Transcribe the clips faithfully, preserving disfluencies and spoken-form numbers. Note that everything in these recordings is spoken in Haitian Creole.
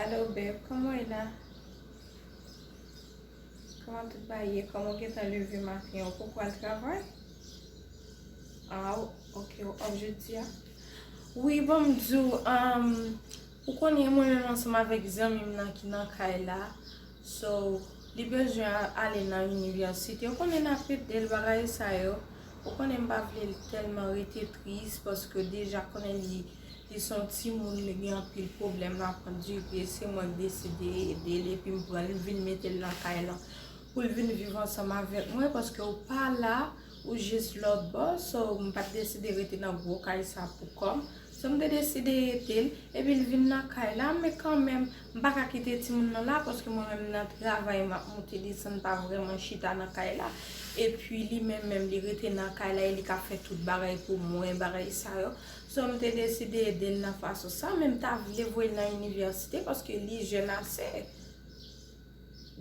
Hello, babe, kòman w ye la? Kòman tout bagay ye? Kòman w gentan leve maten an? Ou poko al travay? Ah, ok, w off jodi a? Wi, bon, m di w, um, ou konnen mwen menm ansanm avèk zanmi m nan ki nan kay la. So, li bezwen a- ale nan inivèsite. Ou konnen n ap ede l bagay sa yo. Ou konnen m pa vle l tèlman rete tris paske deja konnen li, li se yon timoun, li gen anpil pwoblèm, l ap andire. Se mwen k deside ede l epi m pran l, m vin mete l nan kay la pou l vin viv ansanm avèk mwen paske ou pa la, ou jis lòt bò. So, m pa t deside rete nan gwo kay sa pou kò m. So, m te deside ede l, epi l vin nan kay la, men kanmenm, m pa ka kite timoun nan la, paske mwen menm nan travay, m ap monte desann, pa vrèman chita nan kay la. Epi li menm menm, li rete nan kay la, e li ka fè tout bagay pou mwen, bagay sa yo. So, m te deside ede l nan fason sa, men m ta vle voye l nan inivèsite, paske li jèn ase.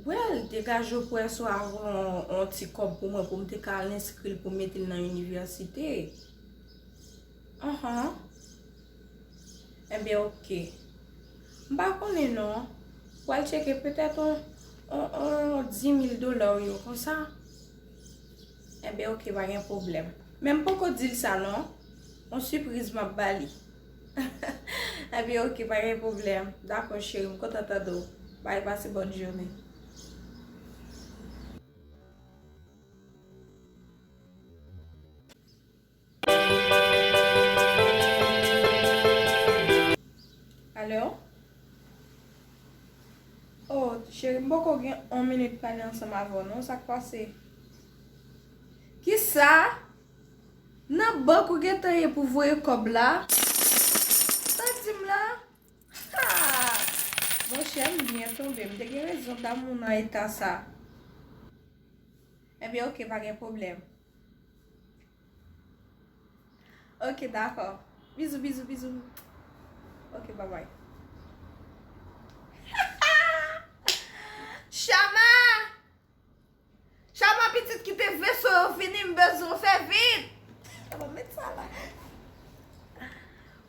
Well, degaje w pou wè si w ap yon, yon ti kòb pou mwen, pou m te ka al enskri l, pou m mete l nan inivèsite. Anhan. Enben, ok. M pa konnen non. Pral tcheke petèt on, on, on di mil dola w yo konsa. Enben, ok, pa gen pwoblèm. Men m poko di l sa non. On sipriz m ap ba li. Enben, ok, pa gen pwoblèm. Dakò, cheri, m kontan tande w. Bye, pase bòn jounen. Alo? Oh, cheri, m poko gen yon minit pale ansanm avè w, non, sa k pase? Kisa? Nan bank ou gentan ye pou voye kòb la? Sa w di m la? Ha! Monchè, m byen tonbe. M te gen rezon damou nan eta sa. Ebyen, ok, pa gen pwoblèm. Ok, dakò. Bizou, bizou, bizou. Ok, babay. Chama! Chama, pitit, kite veso yo vini, m bezwen w fè vit. Chama, met sa la.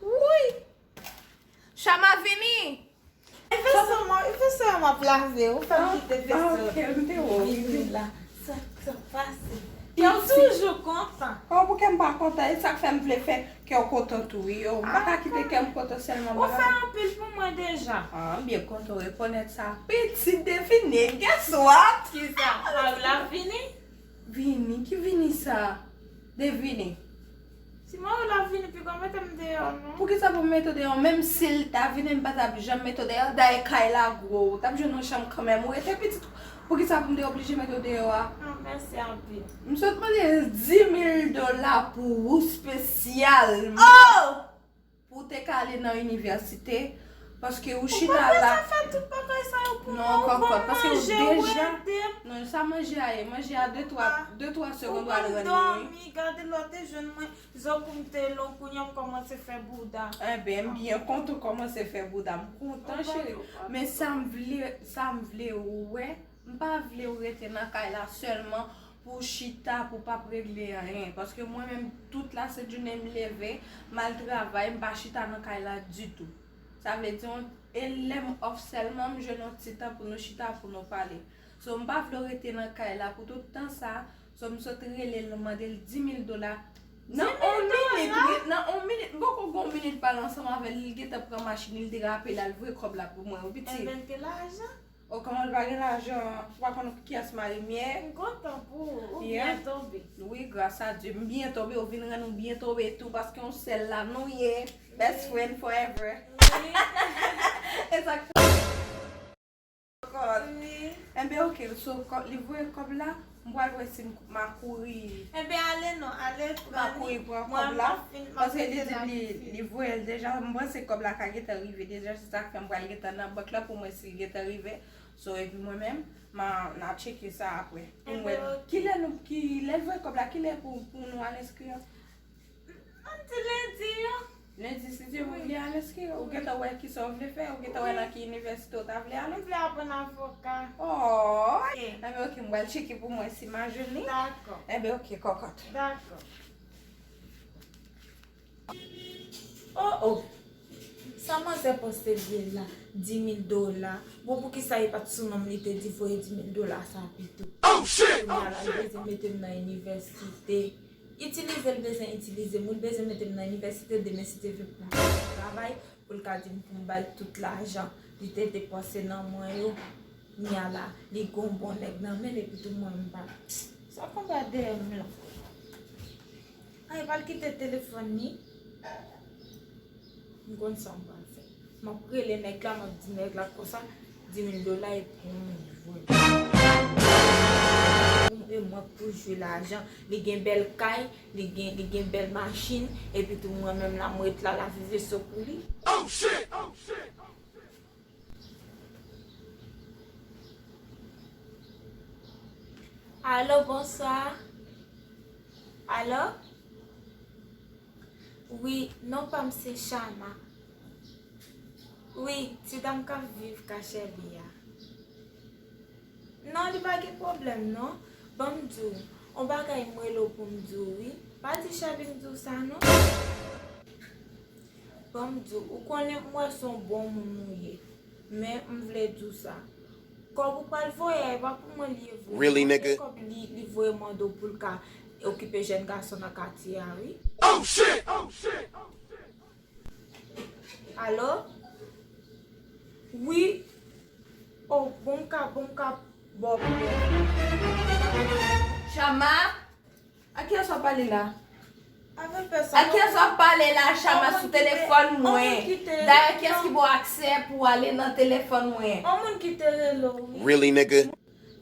Wouy! Chama, vini! E veso m, e veso m ap lave, ou fè m kite veso vini la. Sa, sa pase? Yo toujou kontan. Oh, pou ke m pa kontan? E sa k fè m vle fè kè w kontan tou, wi. Oh, m pa ka kite kè m kontan sèlman. Ou fè anpil pou mwen deja. Ah, m byen kontan w rekonèt sa. Pitit, devine, guess what? Kisa? Mari w la vini? Vini? Ki vini sa? Devine. Si mari w la vini, piga w mete m deyò, non. Poukisa pou m mete w deyò? Menm si l ta vini, m pa t ap janm mete w deyò. Dayè kay la gwo, w t ap jwenn yon chanm kanmenm. Ou rete pitit, poukisa pou m te oblije mete w deyò a? Ah, mèsi anpil. M sot mande dis mil dola pou ou espesyalman. Oh! Pou w te ka ale nan inivèsite, paske ou chita la. Ou pa bezwen fè tout bagay sa yo pou mwen. Non, kòkòt, paske ou deja. Non, sa manje a ye, manje a de twa, de twa segonn w al rann li, wi. Ou pral dòmi, gade lè w te jwenn mwen, zo kou m te long, kounye a m kòmanse fè bouda. Enben, m byen kontan w kòmanse fè bouda. M kontan, cheri. Men sa m vle, sa m vle ou wè, m pa vle w rete nan kay la sèlman pou w chita, pou w p ap regle anyen. Paske mwen menm, tout lasent jounen m leve, m al travay, m pa chita nan kay la ditou. Sa vle di, on, e lè m off sèlman, m jwenn yon ti tan pou nou chita, pou nou pale. So, m pa vle w rete nan kay la pou tout tan sa. So, m sot rele l, m mande l dis mil dola. Nan on minit, wi, nan on minit, m poko gen on minit pale ansanm avè l, li gentan pran machin li, li derape, l al voye kòb la pou mwen, wi, pitit. Enben, l gen lajan. Oh, kòman l pa gen lajan? Ou pa konn kiyès mari m ye? M kontan pou ou, ou byen tonbe. Wi, gras a Dye, m byen tonbe, ou vin rann ou byen tonbe tou, paske yon sèl la nou ye. Best friend forever. Wi. E sa k fè. Wi. Enben, ok, so, kò- li voye kòb la, m pral wè si m, m a kouri. Enben, ale non, ale pran li. M a kouri pran kòb la, paske li di m li, li voye l deja, m panse kòb la ka gentan rive deja, se sa k fè m pral gentan nan bank la pou m wè si l gentan rive. So, epi mwen menm, m a, n a tcheke sa apre. Pou m wè kilè nou, kilè l voye kòb la, kilè pou, pou nou al enskri an? Ann di lendi an. Lendi, si Dye vle, al enskri. Ou gentan wè kisa w vle fè? Ou gentan wè nan ki inivèsite w ta vle ale? M vle aprann avoka. Oh! Enben, ok, m pral tcheke pou mwen si m a jwenn li. Dakò. Enben, ok, kòkòt. Dakò. Oh, oh. Sa manzè poste byen la, di mil dola. Bon, poukisa e pa t sou non m li te di voye di mil dola sa pito? Kounye a la, li bezwen mete m nan inivèsite. Itilize l bezwen itilize m wi, l bezwen mete m nan inivèsite demen si Dye vle pou l ka travay, pou l ka di m pou m ba l tout lajan li te depanse nan mwen yo. Kounye a la, li gon bon nèg nan men l epi tou mwen m pa. Sa konba dèyè m la. Ay, pa l kite telefòn li. M konn sa m pral fè. M ap rele nèg la, m ap di nèg la konsa, di mil dola e pou mwen voye. E mwen pou jwe lajan. Li gen bèl kay, li gen, li gen bèl machin, epi tou mwen menm la, m ret la, la viv sou pou li. Alo, bonswa. Alo? Wi, non pa m se Chama. Wi, ti dam k ap viv Kachèbi a. Non, li pa gen pwoblèm, non. Ban m di w, on bagay m rele w pou m di w, wi. Pa di Chèbi m di w sa, non. Ban m di w, ou konnen m wè se yon bon moun ou ye. Men, m vle di w sa. Kòb ou pral voye a, e pa pou mwen li ye vre, non. Kòb li, li voye mande w pou l ka okipe jèn gason nan katye a, wi. Alo? Wi. Oh, bon m ka, bon m ka ba w pwoblèm. Chama? A kiyès w ap pale la? Avèk pèsonn. A kiyès w ap pale la, Chama, sou telefòn mwen? Dayè, kiyès ki ba w aksè pou w ale nan telefòn mwen? On moun ki te rele w, wi. Really, nigga?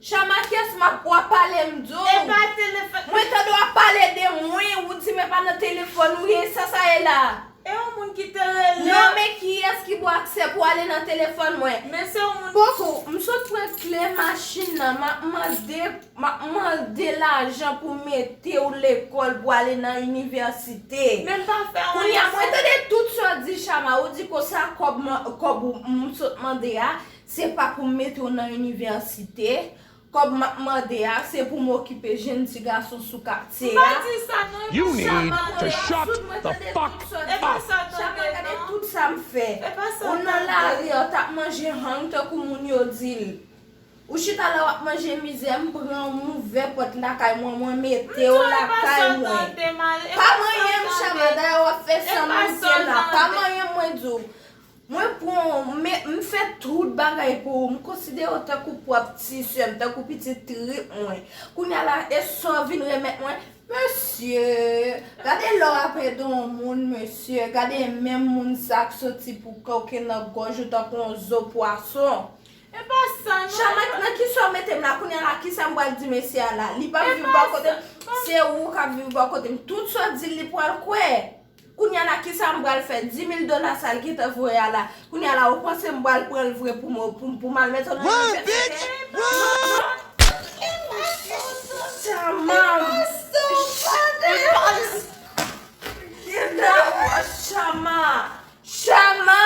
Chama, kiyès m ap, w ap pale m di w? E pa telefòn. Mwen tande w ap pale de mwen, ou di m e pa nan telefòn ou ye, sa sa ye la? E yon moun ki te rele. Non, men kiyès ki ba w aksè pou w ale nan telefòn mwen? Men se yon moun. Poko, m sot pran kle machin nan, m ap mande, m ap mande lajan pou mete w lekòl, pou w ale nan inivèsite. Men m pa fè anyen. Kounye a, mwen tande tout sa w di, Chama, ou di konsa kòb, kòb ou, m sot mande a, se pa pou m mete w nan inivèsite. Kòb m ap mande a, se pou m okipe jèn ti gason sou katye a. M pa di sa non, e pa sa m ap mande a. Soud, mwen tande tout sa w di. E pa sa w tande non. Chama, gade tout sa m fè. E pa sa w tande. Ou nan lari a, w t ap manje hang tankou moun yo di l. Ou chita la, w ap manje mizè, m pran w, m ouvè pòt lakay mwen, mwen mete w lakay mwen. Pa manyen m, Chama, dayè w ap fè san m moute la. Pa manyen m, mwen di w. Mwen pran w, m, m fè tout bagay pou ou, m konsidere w tankou pwòp ti sè m, tankou pitit trip mwen. Kounye a la, e sa w vin remèt mwen? Mesye, gade lè w ap ede yon moun, mesye, gade menm moun sa k soti pou koke nan gòj ou tankou yon zo pwason. E pa sa non. Chama, nan kisa w mete m la? Kounye a la, kisa m pral di mesye a la? Li p ap viv bò kote m, se ou k ap viv bò kote m. Tout sa w di l, li pral kwè. Kounye a la, kisa m pral fè? Dis mil dola sa l gentan voye a la. Kounye a la, ou panse m pral pran l vre pou m, pou, pou m al mete w nan inivèsite? Chama! Chama! Chama!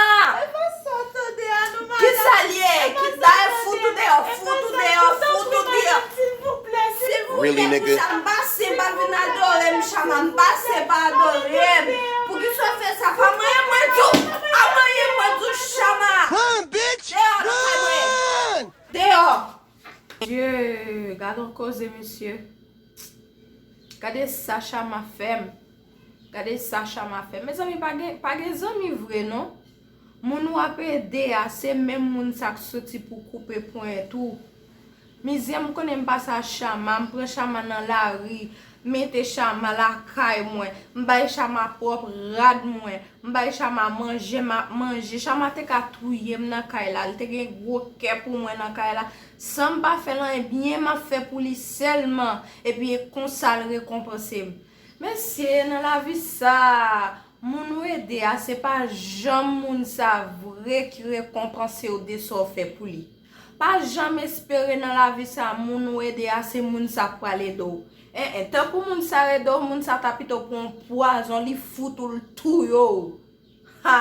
Kisa l ye? Ki dayè fout ou deyò, fout ou deyò, fout ou deyò. Silvouplè, silvouplè. Really, nigga? Chama, m pa vin adore m, Chama, m pa adore m. Poukisa w fè sa? Pa manyen mwen di w, pa manyen mwen di w, Chama. Run, bitch! Deyò nan kay mwen. Run! Deyò. Dye, gade yon koze, mesye. Gade sa Chama fè m. Gade sa Chama fè m. Mezanmi, pa gen, pa gen zanmi vre, non. Moun w ap ede a, se menm moun sa k soti pou koupe ponyèt ou. Mizè m konnen m pase a Chama, m pran Chama nan lari, m mete Chama lakay mwen, m bay Chama pwòp rad mwen, m bay Chama manje, m ap manje. Chama te ka touye m nan kay la, li te gen gwo kè pou mwen nan kay la. San m pa fè l anyen, byen m ap fè pou li sèlman, epi e konsa l rekonpanse m. Mesye, nan lavi sa, moun ou ede a, se pa janm moun sa vre ki rekonpanse w de sa w fè pou li. Pa janm espere nan lavi sa, moun ou ede a, se moun sa k pral ede w. En, en, tankou moun sa ede w, moun sa ta pito pran yon pwazon, li fout ou, l touye w. Ha!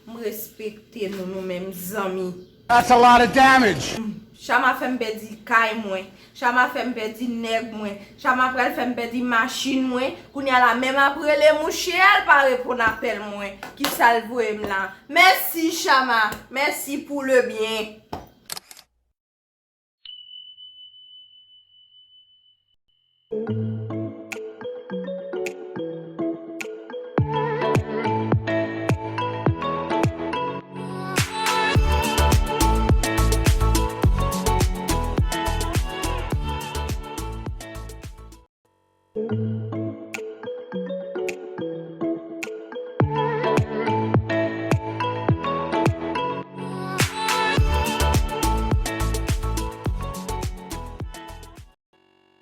M respekte nou, nou menm zanmi. That's a lot of damage. M Chama fè m pèdi kay mwen. Chama fè m pèdi nèg mwen. Chama pral fè m pèdi machin mwen. Kounye a la, menm ap rele mouche a, l pa reponn apèl mwen. Ki sa l voye m la? Mèsi, Chama. Mèsi pou le byen.